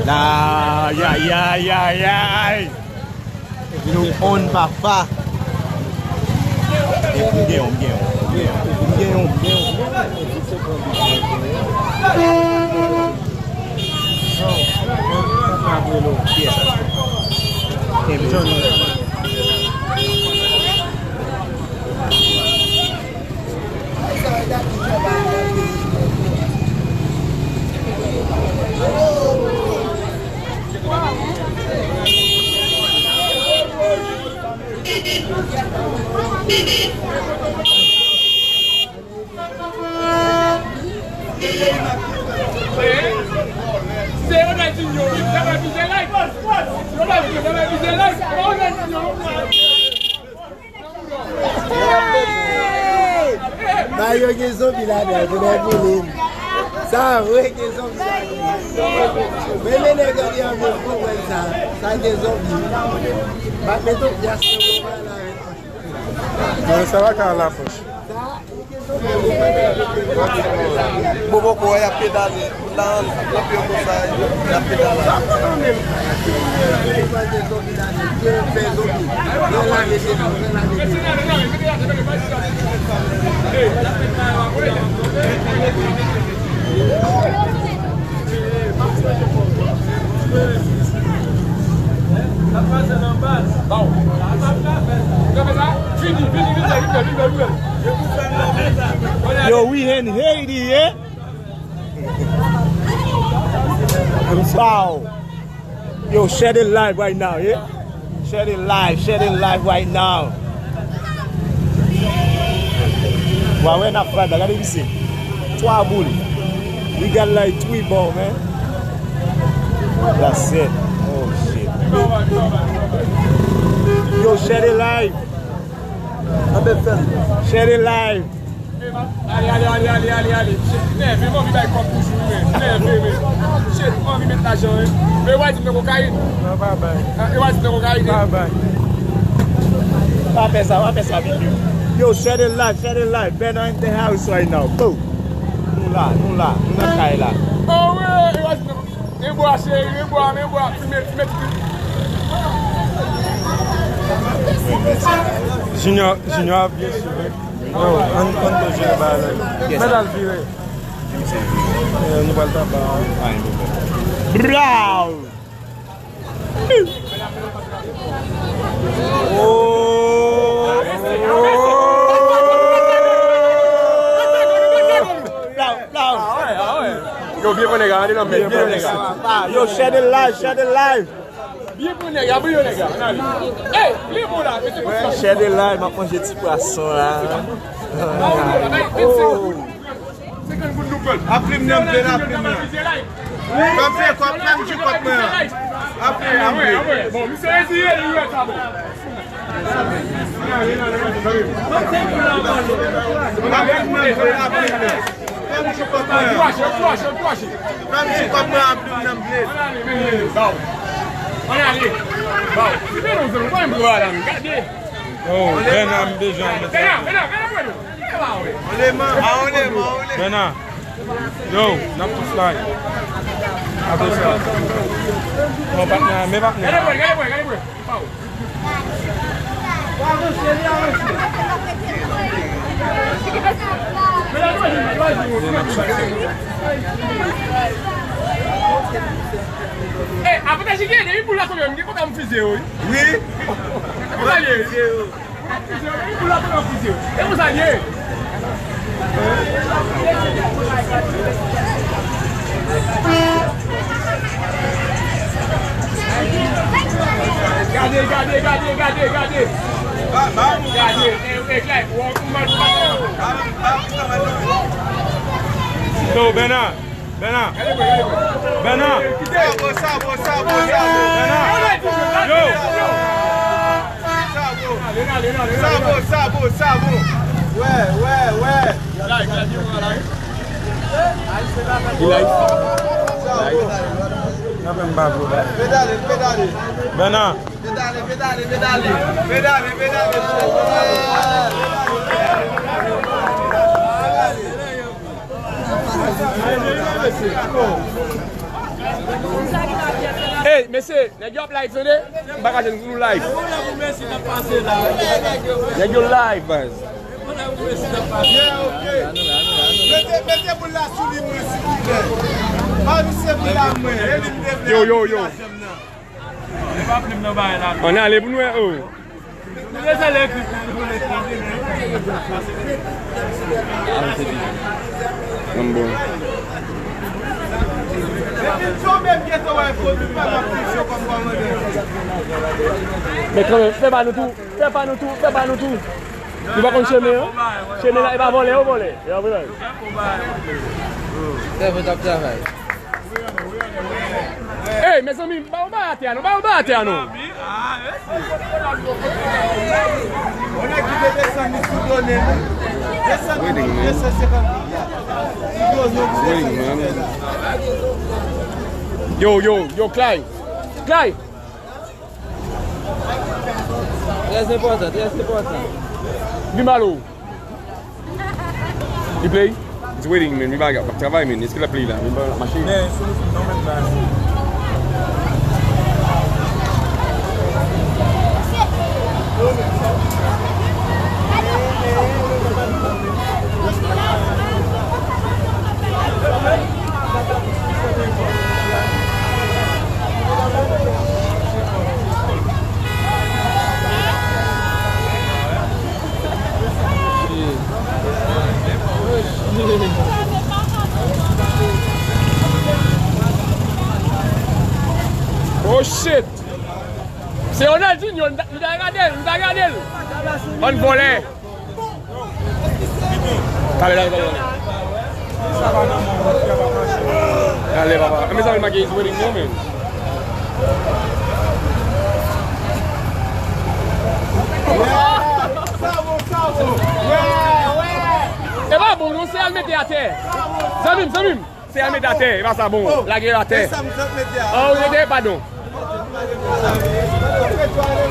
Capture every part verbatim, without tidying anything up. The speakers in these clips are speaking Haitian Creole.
Ay, ay, ay, ay, ay. Nou on papa. M gen yon, m gen yon, m gen yon, m gen yon. Yes. Kenbe. Se Ronaldinho, wi. Sa va vize live. Ronaldinho, sa va vize live. Ronaldinho. Hey! Mayo gen zonbi ladan, pou bèl pou li. Sa vre gen zonbi ladan. Men, men, nèg yo di an, men, konprann sa. Sa gen zonbi. M ap mete yon pyès nan men w la. Non, sa va ka la poche. Bon, bon, bon, y ap pedale. Nan, nan pye konsa, y ap pedale. Yo, we in Haiti, yeah? Bow. Yo, share the live right now, yeah? Share the live, share the live right now. Wa wè n ap fè la, gade misye. Twa boul. We got like three ball, man. That's it. Oh, shit. Yo, share the live. Share the live. Ale, ale, ale, ale, ale, ale. Shit, nève, m anvi bay kòb toujou, men. Nève, men. Shit, m anvi met lajan, wi. Men w a di m nan kokayin. Non, pa bay. Ah, e w a di m nan kokayin, wi. Pa bay. Pa fè sa, pa fè sa, Vicky. Yo, share the live, share the live. Bernard in the house right now. Boom. Nou la, nou la, nou nan kay la. Oh, wi, e w a di m nan kokayin. Rebò a, cheri, rebò a, rebò a, fimen, fimen, fimen. Junior, Junior ap byen swiv, wi. Yo, ann, ann tou jere bagay la. Yes. Mèt al vire. Eh, nou pral taba. Braw! Oh! Yo, byen pran nèg la, gade nan men, byen pran nèg la. Yo, share the live, share the live. Byen pran nèg la, byen nèg la, ann ale. Ey, li bon la, mete pou sa. Share the live, m ap manje ti pwason la. Oh. Senkant goud nou pran. Aplim nan, m vle l, aplim nan. Kòb se kòb, menm ti kòb mwen an. Aplim nan, m vle. Bon, misye reziye, li wè sa bon. Aplim nan, m vle, aplim nan. Menm ti kòb mwen an. Ankouraje, ankouraje, ankouraje. Menm ti kòb mwen an, aplim nan, m vle. Ann ale, men, men, men, baw. Ann ale, baw. Ti Beno, zanmi, mwen, m vle la, men, gade. Oh, Bena, m bezwen w, mesye. Bena, Bena, Bena, Bena. Bena. Yo, n ap tou fly. Apre sa. Bon, patnè, men patnè. Gade bwè, gade bwè, gade bwè. Pow. Ey, avantaj ki genyen, depi boul la tonbe, m gen kontan m fize yo, wi. Wi. Kontan ye. Fize yo. Gade, gade, gade, gade, gade. Gade, e, e, klè, w, w, w, Yo, Bena. Bena. Bena. Sabo, sabo, sabo, sabo, sabo. Bena. Yo. Sabo. Sabo, sabo, sabo. Wè, wè, wè. Sabo. Pedale, pedale. Bena. Pedale, pedale, pedale. Pedale, pedale. Hey, mesye, nèg yo ap live, tande? M pa ka jwenn nou live. Nèg yo live, baz. Yeah, ok. Mete, mete boul la sou li, mwen, silvouplè. Pa misye boul la, mwen. E li m te vle. Yo, yo, yo. Ann ale pou nou wè, oh. Bon, bon. Men kanmenm, fè pa nou tou, fè pa nou tou, fè pa nou tou. Nou pa konn chemen an? Chemen la, e pa vòlè yo vòlè. E pa vòlè. Sèvo t ap travay. Ey, mezanmi, ba yo ba atè a non, ba yo ba atè a non. Yo, yo, yo, Clay. Clay. Trè enpòtan, trè enpòtan. Vin ba lo. He play? It's waiting, man. Mi bagay ap travay, man. Èske l ap play la? Mi bagay ap mache. Men, sou nou fin non, men, la. Oh shit! Se Ronaldinho, m ta, m ta gade l, m ta gade l. Bann vòlè. Talè, talè, talè, talè. Talè, papa. Mezanmi, Maggie is waiting for me. E pa bon, non, se al mete atè. Zanmi m, zanmi m. Se a mete atè, e pa sa bon. Lage yo atè. Oh, ou rete, padon.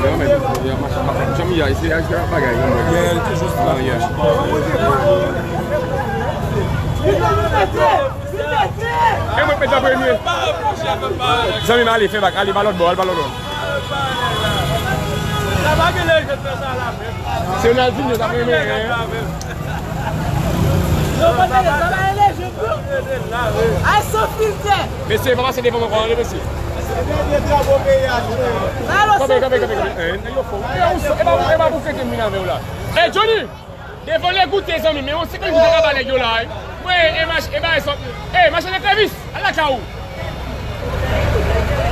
Non, men, yo, machin, machin, janm ya, se a bagay, non, mwen. Yeah, li te jis la. Ah, yeah. E mwen pèt an premye. Zanmi m, ale, fè bak, ale, ba lòt bò, al ba lòt bò. Se Ronaldinho, sa premye, hein? Mesye, pa pase devan mwen ankò, mesye. Kanpe, kanpe, kanpe, kanpe. Eh, nèg yo fò. E pa, e pa pou fete m vin avè w la. Eh, Johnny! Devan le goute, zanmi, men yon senkant goud ka ba nèg yo la, wi. Mwen, e mach-, e ba e sòt. Eh, machann ekrevis! Al lakay ou!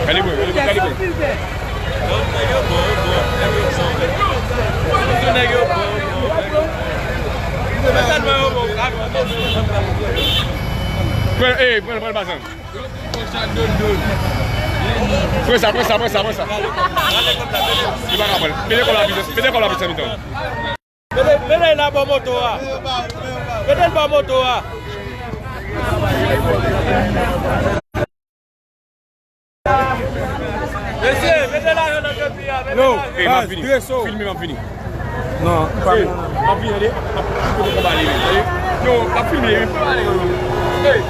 Gade mwen, gade mwen, gade mwen. Pran, eh, pran, pran, pran, pran. Pran sa, pran sa, pran sa, pran sa. Li pa ka pran. Mete kò la plis, mete kò la plis, zanmi. Mete, mete l la bò moto a. Mete l bò moto a. Mesye, mete lajan nan kepi a, mete lajan. Yo, baz, dreso. Filme, m ap vini. Non, pa bon. M ap vini, tande. M ap kite konba li, tande. Non, m ap filme, m ap pale. Hey.